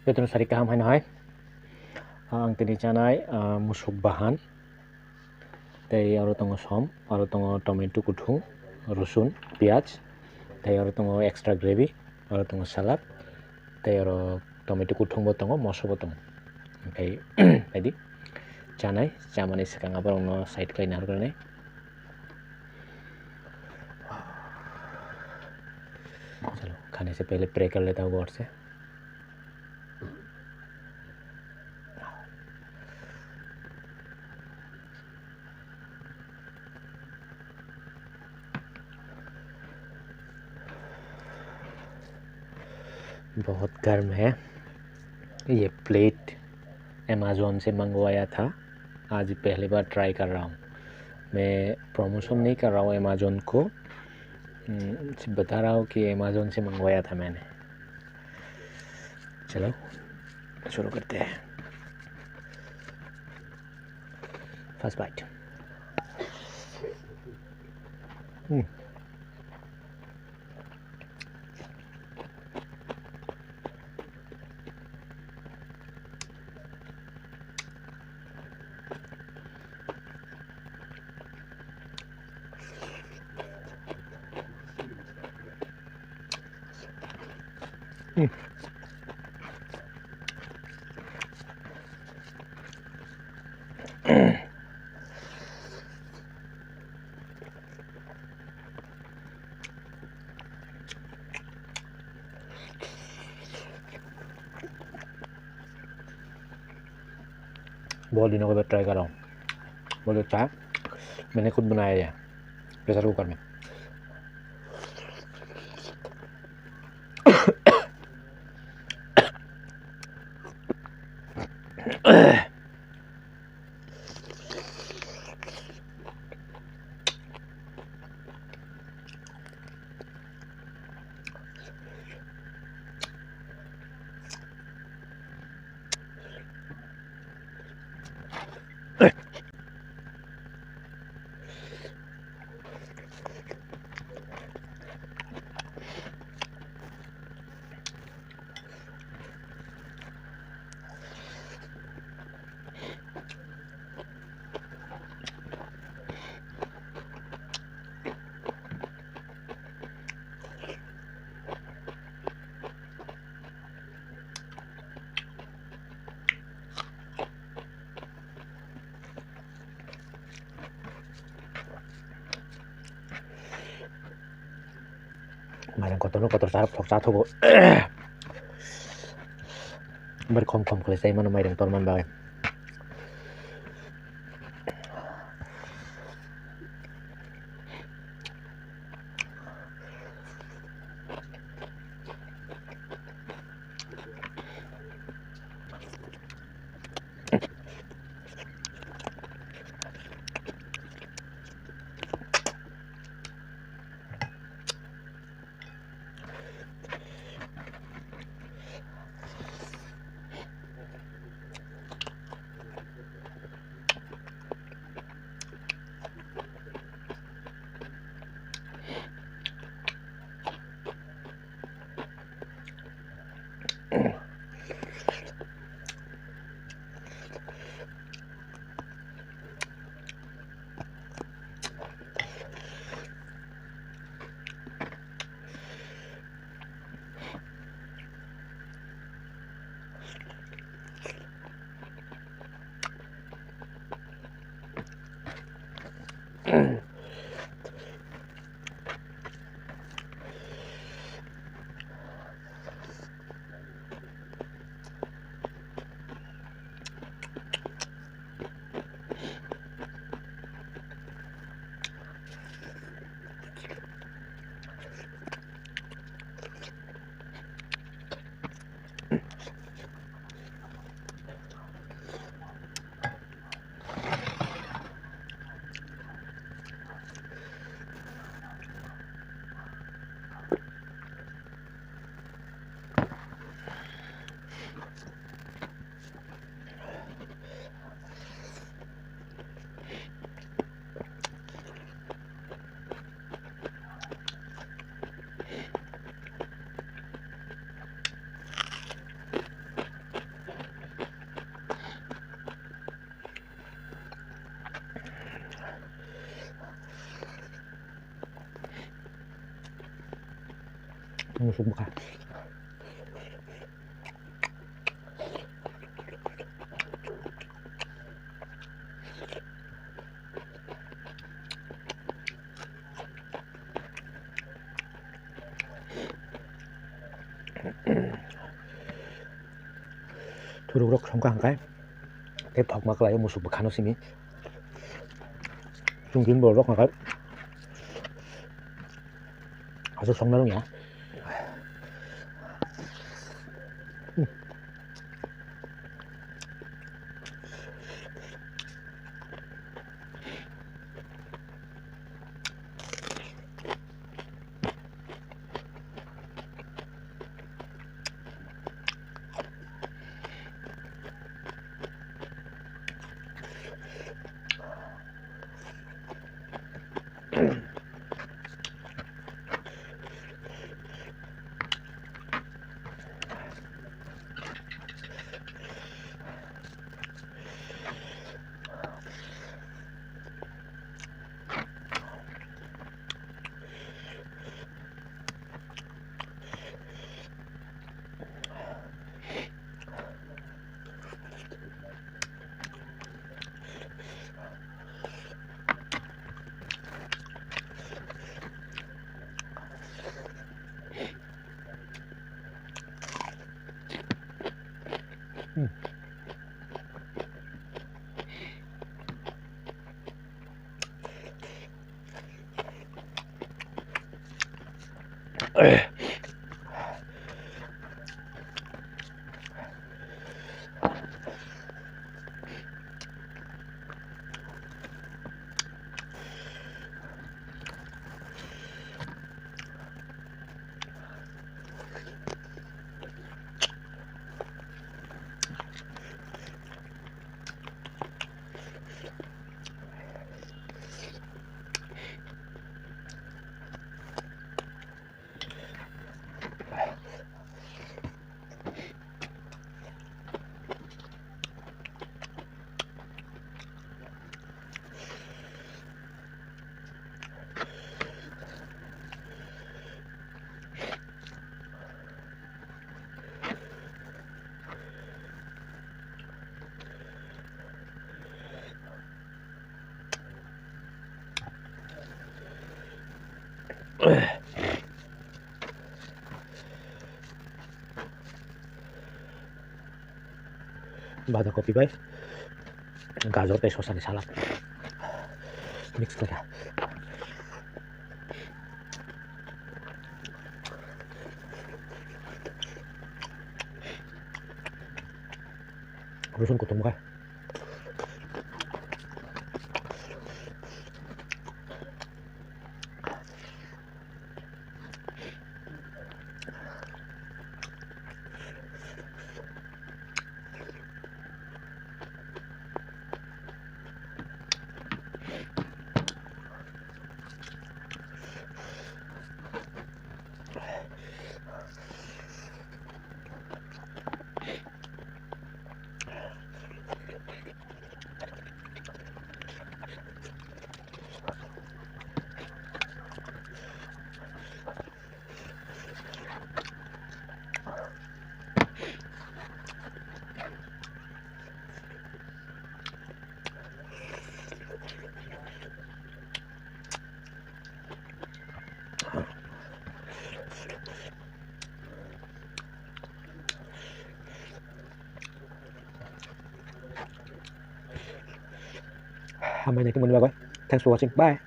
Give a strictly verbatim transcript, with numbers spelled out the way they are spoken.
Jotono sari kaham haino hai. Ang tini chanai, ah, musuk bahan. Tei aro tongo som, aro tongo tomato kuthung, rosun, piyaj. Tei aro tongo extra gravy, aro tongo salad. Tei aro tomato kuthung bo tongo, moso bo tongo. Oke, ready. Chanai, chamani swkang aborokno side khlai nai. Chalo, khane se pehle pray kar leta hu gaur se. बहुत गर्म है। ये plate Amazon से मंगवाया था, आज पहली बार ट्राई कर रहा हूँ। मैं प्रमोशन नहीं कर रहा हूँ अमेज़न को, हम्म, बता रहा हूँ कि अमेज़न से मंगवाया था मैंने। चलो, शुरू करते हैं। First bite. हम्म। बहुत दिनों के बाद ट्राई कर रहा हूँ। बहुत अच्छा है। मैंने खुद बनाया है प्रेशर कुकर में। Mairang kotorno kotor charok thok cha thogo. Bar khom khom khlai chai mano mairang torman bagwi. Musuk bwkha. Thuruk rok songkha hwnkhe tei thokma kwlai o musuk bwkhano simi. Chwng tini borok rok hwnkhe aswk songna rwngya. Bada kopi bai gajor tei sosa ni salad mix khe kha. Rosun kutung kha. Hambai naitongmani bagwi. Thanks for watching. Bye.